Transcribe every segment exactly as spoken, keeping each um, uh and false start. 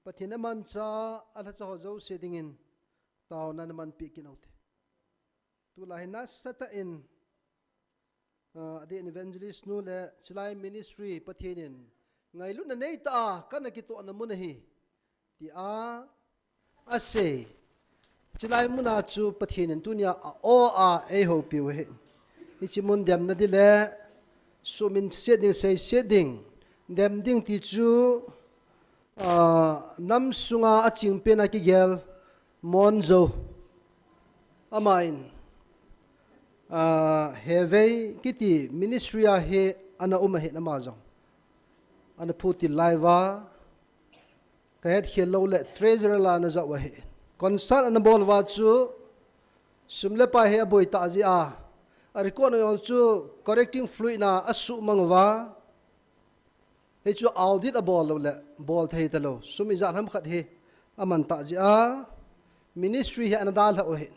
Pathen amancha, alhacha ho jouse dingin taona namanpi kit ute. Tulai hin nasatah in, ah, adeh in evangelist nu le chulai ministry Pathen in ngailutna neitah a kana kitohna mun ahi, tia asei. Chulai muna chu Pathen in tunia a-o a eihoupiu ahi. Hiche mun demna ding le suhminset ding, seiset ding, dem ding ti chu, ah, nam sunga achingpen a kigel Monzo. Aman, ah, Hevei kiti ministry a hi ana um ahi, ama jong ana phutil lai uva, kahet khel lou le treasurer la ana jao ahi. Concert ana bol uva chu sum le pai hi aboi tah jeh a, a record na jong chu correcting fluid na asuhmang uva, hichu audit abol lou le bol thei talou, sum ijat ham khat hi aman tah jeh a ministry hi ana dalha u ahi.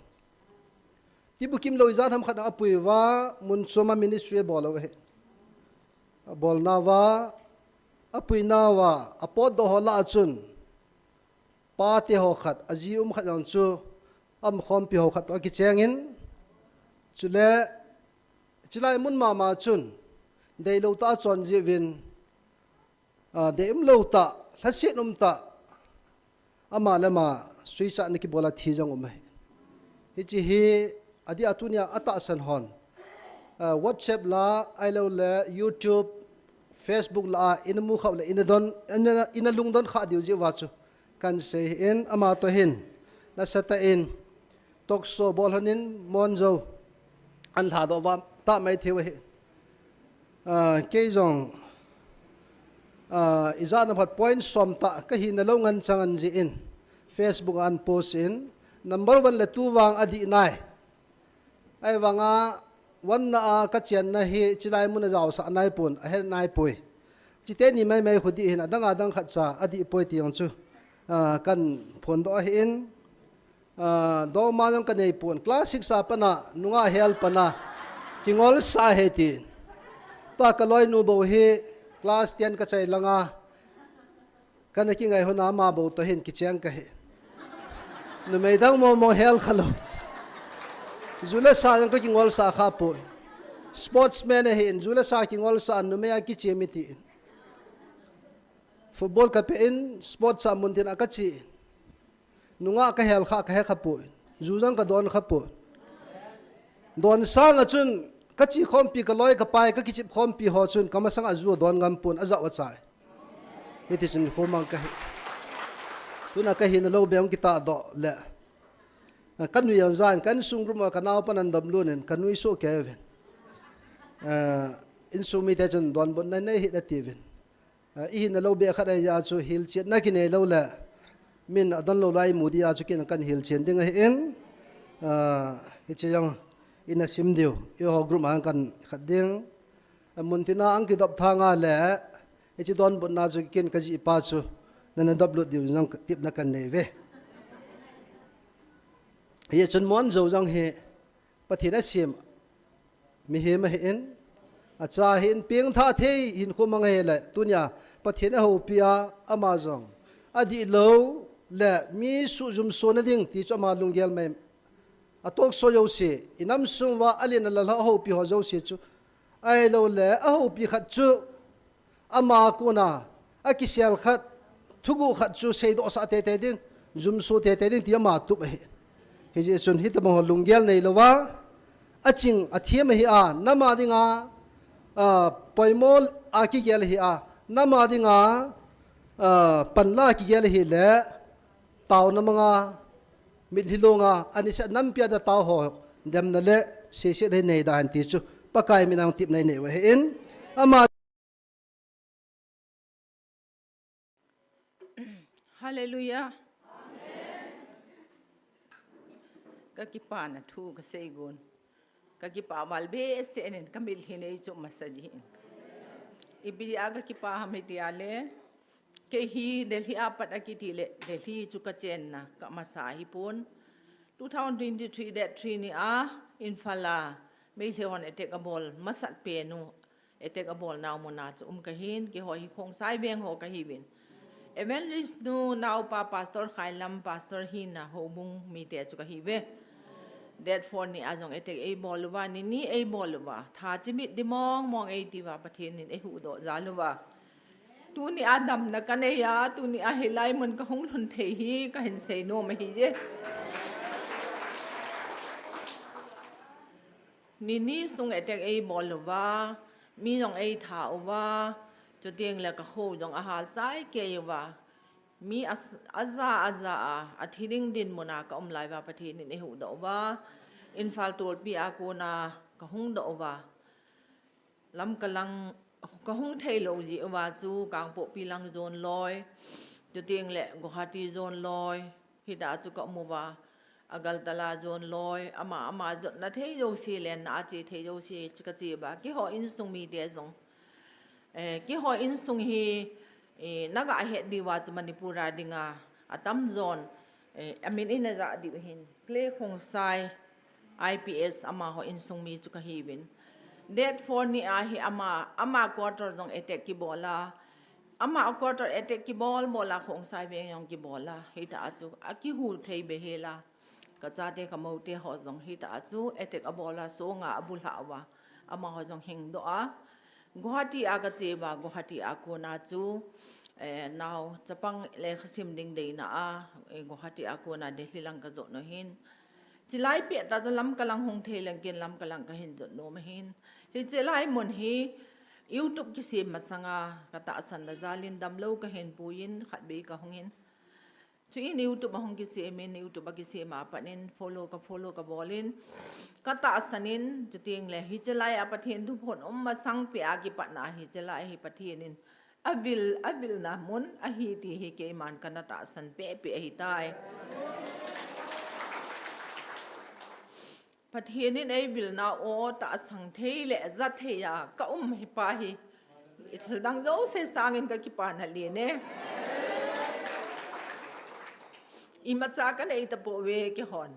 Tibukim lou ijat ham khat apui uva, mun chom a ministry abol u ahi. Abolna uva, apuina uva, apotdoh ho lah a chun pate ho khat, aji um khat jong chu, amakhompi ho khat toh akichengin, chule chulai mun mama chun deilou tah a chon jeh uvin, ah, dei umlou tah, lhaset um tah, ama le ama suicide ana kibol a thi jong um ahi. Hiche hi adeh a tunia atahsan hon, ah, WhatsApp la, ahilou le YouTube, Facebook la a ina mu khah u le ina don, ina, ina lungdon khah diu jeh uva chu kahin sei ahin, ama toh hin nasatah in talk show bol lhonin Monzo ana lhadoh uva tah maithei u ahi. Ah, kei jong, ah, ijat ham khat point som tah kahina lou ngen chang an jeh in Facebook a ana post in, number one le two vang adih nai. Ahivanga one na a kachenna hi chulai mun a jaosah naipon, ahet naipoi. Chuteni maimai khu dih hin, adang adang khat cha adih poi ti jong chu, ah, kahin phondoh ahin. Ah, dongma jong kanei pon. Class six a pat a nungah hel pan a kingolsah ahi tin. Tua kaloinu bou hi class ten kachai langa kana kingai hon a ama bou toh hin kicheng kahi. Numei dang mong mong hel khalou. Ju le sa jong kakingolsah kha poi. Sportsman ahin, ju le sa kingolsah, numei a kichem e tin. Football kapeh in, sports a mun tin a kache in. Nungah kahel kha, kahe kha poi. Ju jong kadon kha poi. Don sanga chun, kache khompi, kaloi kapai, kakichep khompi ho chun, kamasang a ju adon ngam pon, ajao achai. Hiti chun khomang kahi. Tuna kahina lou beh kitahdoh le, ah, kanui jong jan, ka insung group a kanaopan ana dom lut in, kanui soh kei uvin. Ah, insung mite chun donbutna nei hih in atiuvin. Ah, ihina lou beh khat ahi jeh a chu hilchetna kinei lou le, min adon lou lai imu dia chu ken kahin hilchen ding ahin, ah, hiche jong ina sim diu, eiho group a kahin khat ding. Ah, muntina ahung kidop thang a le, hiche donbutna chu ken kajihpa chu nana dop lut diu jong tepna kahin nei uve. Hichun Monzo jong hi Pathen asem mihem ahin, acha ahin, pengthah thei hinkho mang ahile, tunia Pathen ahoupi a, ama jong adihlou le mi suhjumso na ding ti chu ama lunggel mai. A talk show jouse, inam sung uva alen alal a ahoupi ho jouse chu, ahilou le ahoupi khat chu ama kona akisel khat, thuguh khat chu seidohsah teitei ding, jumso teitei ding ti ama tup ahi. Hijeh chun hitobang ho lunggel neilouva, aching athem ahi a, nam a dinga, ah, poimo a kigel ahi a, nam a dinga, ah, panla a kigel ahile, taona manga, mitlhi longa, aniseh nampi a dia tao ho, demna le seiset hi nei da hen ti chu Pakai min a tepna inei u ahin, ama Hallelujah. Kakipana thu kasei gon. Kakipa val behseh in, kamitlhi nei chu masa ding. Ipi a kakipa ham itile, kei hi Delhi a pat a kiti le, Delhi chu kachenna kamasa hipon. Two thousand twenty-three date three ni a, Imphal a Meitei hon attack abol masat pen u, attack abolnau mun a chu um kahin, keiho hi Khongsai veng ho kahiuvin. Evangelist nu naopa Pastor Khailam, Pastor hina houbung mite chu kahi ve. Date four ni a jong attack eibol uva, ni ni eibol uva. Tha chimit di mong mong eiti uva, Pathen in eihuhdoh jal uva. Tuni a damna kanei a, tuni a hilai mun kahung lhun thei hi kahin seinom ahi e. Ni ni sung attack eibol uva, mi jong eitha uva, chuteng le kakho jong ahal chai kei uva. Mi a, aja, aja a, athi ding dinmun a kaum lai uva Pathen in eihuhdoh uva. Imphal tolpi a kona kahung doh uva. Lamka lang kahung thei lou jeh uva chu Kangpokpi lang jon loi, chuteng le Guwahati jon loi, hita chu kaum uva, Agartala jon loi, ama, ama jotna thei jouse, lenna a che thei jouse chu kache uva, keiho insung mite jong. Eh, keiho insung hi, eh, naga het diu va chu Manipur a dinga, atamjon, eh, amin ina ja diu hin. Clay Khongsai, I P S, amaho insung mi chu kahiuvin. Date four ni a hi ama, ama quarter jong attack kibol a. Ama quarter attack kibol bol a Khongsai veng jong kibol a. Hita chu akihu thei behel a. Kachate kamoute ho jong hita chu attack abol a, songa abulha uva. Amaho jong hingdoh a. Guwahati a kache uva, Guwahati a kona chu, eh, nao chapang lekha sim ding deina a, eh, Guwahati a kona Delhi lang kajot u hin. Chilai pet a chu Lamka lang hung thei leng ken Lamka lang kahin jot nom ahin. Hiche lai mun hi YouTube kisem masanga katahsan na jal in damlou kahin pui in khatvei kahung in. Chuin YouTube ahung kisem in, YouTube a kisem a pat in follow ka follow kabol in, katahsan in, chuteng le hiche lai a Pathen thuphon um masang pet a kipat na hiche lai hi Pathen in avil, avilna mun ahi ti hi keiman kana tahsan peh peh ahitai. Pathen in eivilna u tahsan thei le ja thei a kaum hi pa hi, ithil dang jouse sangin kakipana len e. Imacha kanei tapouve keihon.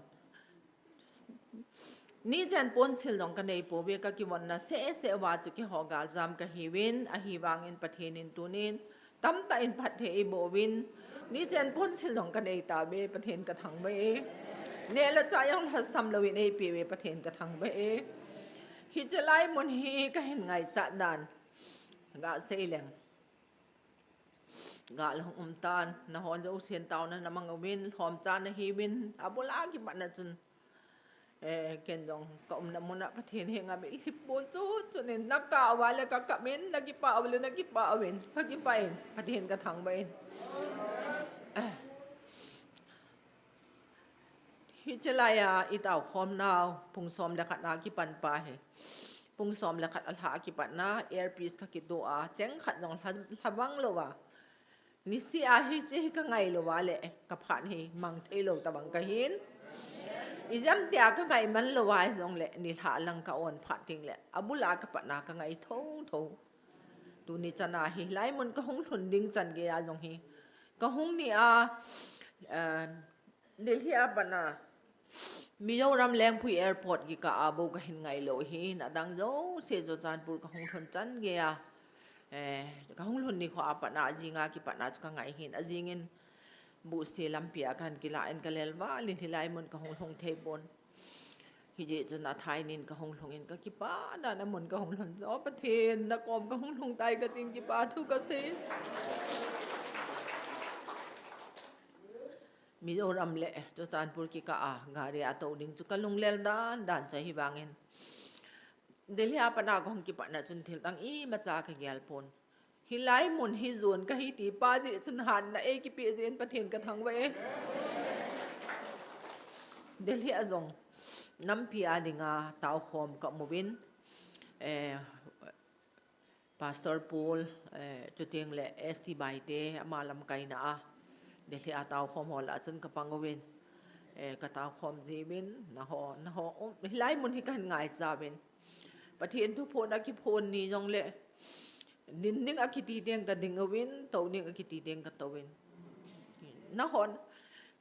Nichen ponsil jong kanei pouve, kakivonna seh seh uva chu keiho galjam kahiuvin, ahivangin Pathen in tunin tamtah in phatthei eiboh uvin, nichen ponsil jong kanei tauve, Pathen kathangvah e. Neh le chah jong lhasam louvin eipeuve, Pathen kathangvah e. Hiche lai mun hi kahin ngaichat dan gasei leng, gal hung um tan, nahon jousen taona namang uvin, lhomcha nahiuvin, abul a kipat na chun, eh, ken jong kaumna mun a Pathen henga mitlhi pon chu, chunin nakah uva le kakap in, nakipah uva le nakipah uvin, kakipah in, Pathen kathangvah in. Hiche lai a itaokhom nau, pung som le khat a kipan pa hi. Pung som le khat a lha a kipat na, earpiece kakitoh a, cheng khat jong lha, lhavang lou a. Niseh a hiche hi kangai lou va le, kaphat hi mang thei lou tabang kahin. Ijemtia kangai man lou va jongle, nilhah lang ka-on phat teng le, abul a kapat na kangai tho tho. Tuni chan a hilai mun kahung lhun ding chan gei a jong hi, kahung ni a, eh, Delhi a pat na, Mizoram Lengpui Airport kikah a bou kahin ngai lou ahin, adang jouse Churachandpur kahung lhun chan gei a, eh, kahung lhun nikho a pat na, ajing a kipat na chu kangai ahin, ajing in Buhse lampi a kahin kilah in kalel val in hilai mun kahung lhung thei pon. Hijeh chun athai nin kahung lhung in kakipah dan a mun kahung lhun. O Pathen, nakom kahung lhung tai katin kipa thu kasei. Mizoram le Churachandpur kikah a gari a tou ding chu kalunglel dan dan chu ahivangin, Delhi a pat na kahung kipat na chun thil dang imacha kagel pon. Hilai mun hi jon kahi ti pa jeh chun hanna eikipeh jeh in Pathen kathangvah e. Delhi a jong nampi a dinga taokhom kaum uvin, eh, Pastor Paul, eh, chuteng le S T Baite, ama lamkaina a, Delhi a taokhom ho lah a chun kapang uvin, eh, kataokhom jiuvin, naho, naho, um, hilai mun hi kahin ngaicha uvin. Pathen thuphon a kiphon ni jongle, din ding akiti teng kading uvin, tou ding akiti teng katou uvin. Nahon,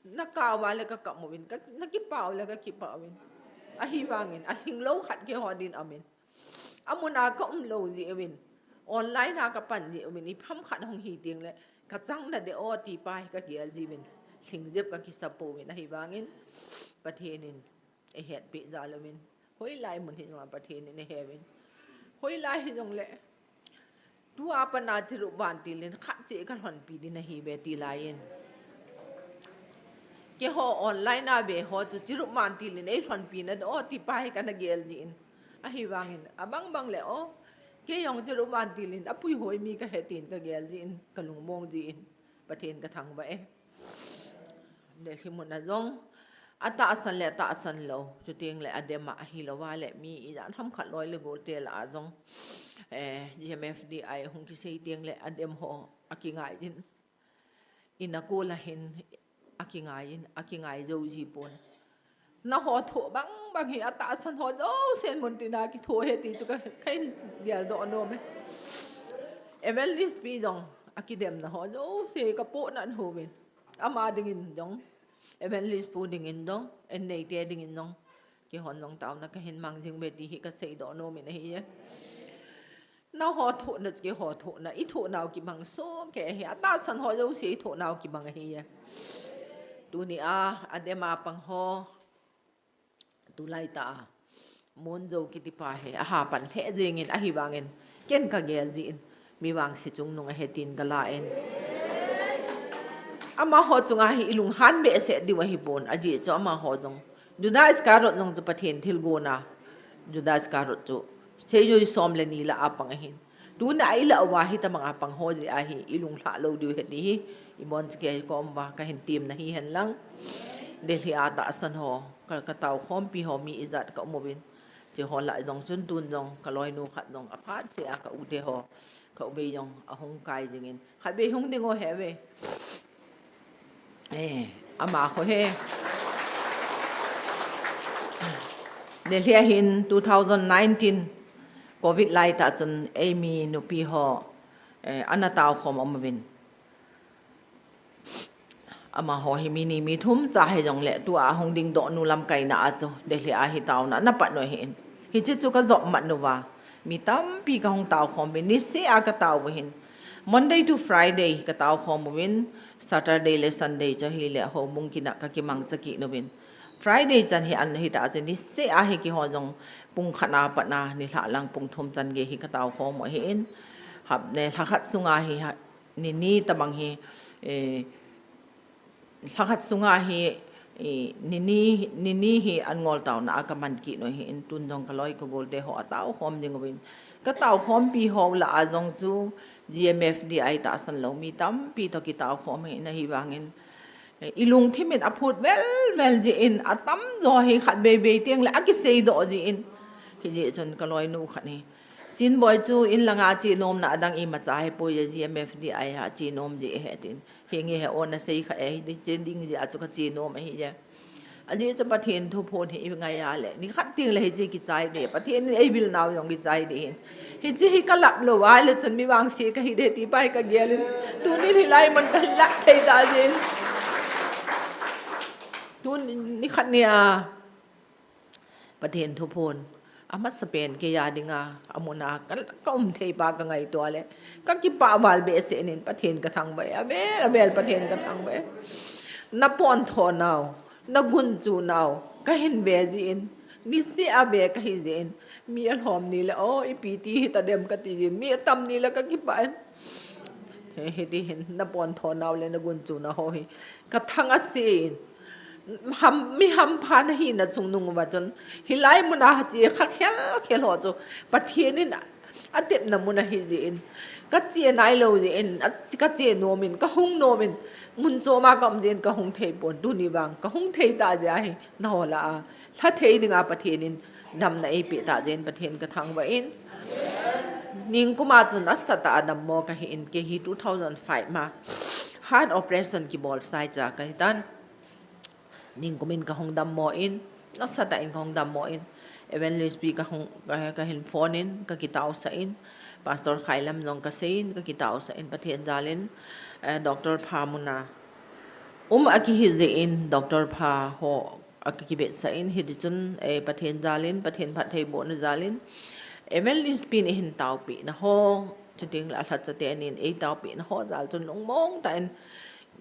nakah uva le kakap uvin, ka, nakipah u le kakipah uvin. Ahivangin, alhinglou khat keiho din aumin. Amun a kaum lou jeh uvin, online a kapan jeh uvin, ipi ham khat hung hi teng le, Ka chang nading o ti pa hi ka gel jiuvin, lhingjep ka kisa pouvin, ahivangin Pathen in eihetpi jal uvin, hoilai mun hi jong Pathen in eiheuvin, hoilai hijongle tua pat a chirup vantil in khat cheh ka lhonpi ding ahi ve ti laiyin, keiho online a ve ho chu chirup vantil in eilhonpi nading o ti pa hi kana gel jin, ahivangin abang bang le o, kei jong chirup vantil in apuihoi mi kahi tin ka gel jin, ka lungmong jin, Pathen ka thangvah e. Delhi mun a jong, atahsan le atahsan lou, chuteng le adem a ahilouva le mi ijat ham khat loi le gol te lah a jong, eh, G M F D I hung kisei teng le adem ho akingai in, in a kol a hin akingai in, akingai jou ji pon. Nangho thoh bang bang hi atahsan ho jousen mun tina kithoh e ti chu ka, ka hin geldoh nom e. Evangelist pi jong akidemna ho jouse ka pohnat uvin, ama dingin jong, Evangelist pu dingin jong, en neite dingin jong, keihon jong taona ka hin mang jing uve ti hi ka seidoh nom in ahi e. Nangho thohna, keiho thohna, i thohnau kimang soh kei ahi, atahsan ho jouse i thohnau kimang ahi e. Tuni a, adem a pang ho, tulai tah a Mon Jou kiti pa hi aha pan lheh jeng in, ahivangin ken ka gel jin, mi vangse chungnung ahi tin ka la in, amaho chunga hi i lunghan behseh diu ahi pon, ajeh chu amaho jong, Judas Iscariot jong chu Pathen thilgon a, Judas Iscariot chu seijui som le ni lah a pang ahin, tuni a i lah uva hitabang a pang ho jeh a hi i lunglhah lou diu ahi ti hi i bonchakei kom uva ka hin temna hihen lang. Delhi a tahsan ho, ka, ka taokhompi ho mi ijat ka um uvin, hiche ho lah jong chun tun jong ka loinu khat jong aphat seh a ka u te ho, ka u bei jong ahung kai jing in, khatvei hung ding o he ve. Eh, ama kho he. Delhi a hin two thousand nineteen Covid lai tah chun eimi nupi ho, eh, ana taokhom um uvin, amaho hi mi ni mi thum cha hijongle tua ahung dingdoh nu lamkaina a chu Delhi a hi taona ana pat u ahin, hiche chu ka jop mat uva, mi tampi ka hung taokhom uvin, niseh a ka tao u ahin, Monday to Friday ka taokhom uvin, Saturday le Sunday chu ahile houbung kit a ka kimangcha kit uvin, Friday chan hi an hitah chu niseh a hi keiho jong pung khat a pat a nilhah lang pung thum chan gei hi ka taokhom u ahin, hap ne lha khat sunga hi ha, ni ni tabang hi, eh, lha khat sunga hi, eh, ni ni, ni ni hi an ngol taona a ka man kit u ahin, tun jong ka loi ka gol te ho ataokhom jing uvin, ka taokhompi ho lah a jong chu G M F D I tahsan lou mi tampi toh kitaokhom ahin, ahivangin, eh, i lungthim in aphut vel vel jeh in, atamjo hi khatvei vei teng le akiseidoh jeh in, hijeh chun ka loinu khat hi, Chinboi chu in langa che nomna adang imacha hipoi e, G M F D I a che nom jeh ahi tin, hinge he o na sei kha e, hiche ding jeh a chu ka che nom ahi e. Ajeh chu Pathen thuphon hi i ngai a le, nikhat teng le hiche kichai ding, Pathen in eivil nau jong kichai ding ahin. Hiche hi ka lap lou a le chun mi vangse kahi ding ti pa hi ka gel in, tunin hilai mun ka lap thei ta jin. Tun nikhat nia, Pathen thuphon, amasapen kei a dinga, amun a ka, ka um thei pa ka ngaito a le, ka kipah val behseh in Pathen ka thangvah e, avel, avel Pathen ka thangvah e. Na pontho nau, na gunchu nau, ka hin ve jin, niseh a ve kahi jin, mi alhom ni le, o, ipi ti hitadem kati jin, mi atam ni le ka kipah in. He, hiti hin na pontho nau le na gunchu nau ho hi ka thangvah in, ham, mi hampha na hina chungnung uva chun, hilai mun a che kha khel khel ho chu Pathen in atepna mun ahi jeh in, ka che nailou jeh in, a, ka che nom in, ka hung nom in, mun chom a ka um jeh in ka hung thei pon, tuni vang ka hung thei ta jeh a hi, nangho lah a lha thei dinga Pathen in damna eipeh ta jeh in Pathen ka thangvah in. Ningkum a chun nasatah a dammo kahi in, kei hi two thousand five ma heart operation kibol sai cha kahi tan. Ningkum in ka hung dammo in, nasatah in ka hung dammo in, Evangelist pi ka hung, ka, ka hin phone in, ka kitaosah in, Pastor Khailam jong ka sei in, ka kitaosah in, Pathen jal in, eh, Doctor pha mun a um a kihi jeh in, Doctor pha ho a ka kivetsah in, hiti chun, eh, Pathen jal in, Pathen phattheibohna jal in, Evangelist pin eihin taopeh na ho, Chuteng le alhacha tenin eitaopeh na ho jal chun lungmong tah in,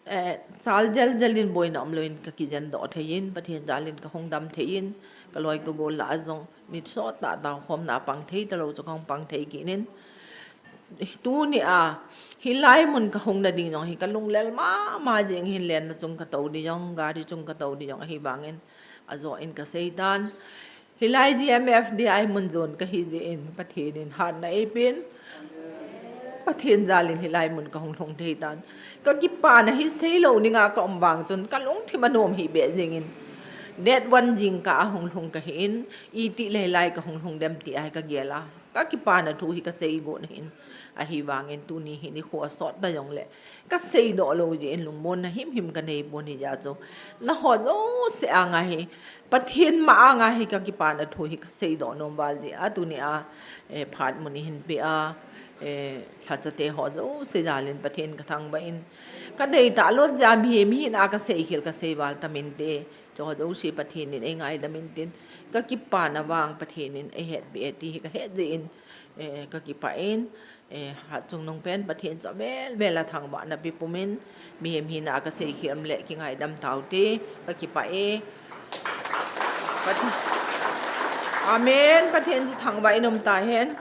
eh, chal jel jel in boina umlou in kakijen doh thei in, Pathen jal in kahung dam thei in, kaloi kagol lah a jong nit sot tah tao khomna a pang thei talou chu kahung pang thei kit in, tuni a hilai mun kahung na ding jong hi kalunglel mama jeng hin lenna chung katou ding jong, gari chung katou ding jong ahi vangin ajo in kasei tan. Hilai GMFDI mun jon kahi jeh in Pathen in hatna eipen, Pathen jal in hilai mun kahung lhung thei tan. Kakipana hi seilou ninga kaum vang chun kalungthim anom hih beh jeng in, date one jingkah a hung lhung kahi in, iti le hilai kahung lhung dem ti ahi kagel a, kakipana thu hi kasei got ahin, ahi vangin tuni hi nikho asot ta jong le kasei doh lou jeh in lungmonna himhim kanei pon, hijeh chun naho jouse anga hi, Pathen ma anga hi kakipana thu hi kasei doh nom val jeh a tuni a, eh, phat mun eihin pe a, eh, lhacha te ho jouse jal in Pathen kathangvah in, kadei talou jeh a mihem hina kasei khel kasei val tam inte, chu ho jouse Pathen in eingaidam intin, kakipana vang Pathen in eihetpeh e ti hi kahet jeh in, eh, kakipah in, eh, hatchungnung pen Pathen chu avel vel a thangvahna pe pum in, mihem hina kasei khel le kingaidam taute, kakipah e. Pathen, Amen. Pathen chu thangvah in um tahen.